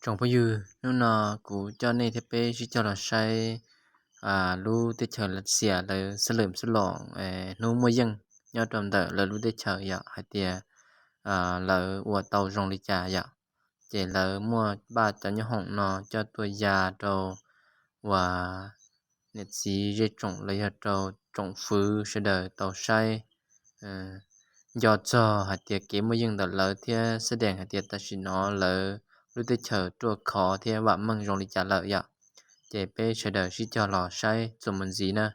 Tsoom phooj ywg, hnub no kuv coj nej thiab peb sib cog los saib lub teb chaws Lav Xias lawv xab lwm xab loos hnub muaj yeej nyob rau ntawm lawv lub teb chaws yom, hais tias lawv ua tau zoo li cas yom. Ces lawv muaj npaj cov nyoob hoom no coj tuaj ya rau uas niam txiv zej tsoom los yog rau tsoom fwv sawv daws tau saib nco txog hais tias kev muaj yeej ntawm lawv thiab xab dees hais tias tam sim no lawv lub teb chaws ruaj khov thiab vam meej zoo li cas lawm yom. Ces peb sawv daws sib cog los saib txuas mus ntxiv na.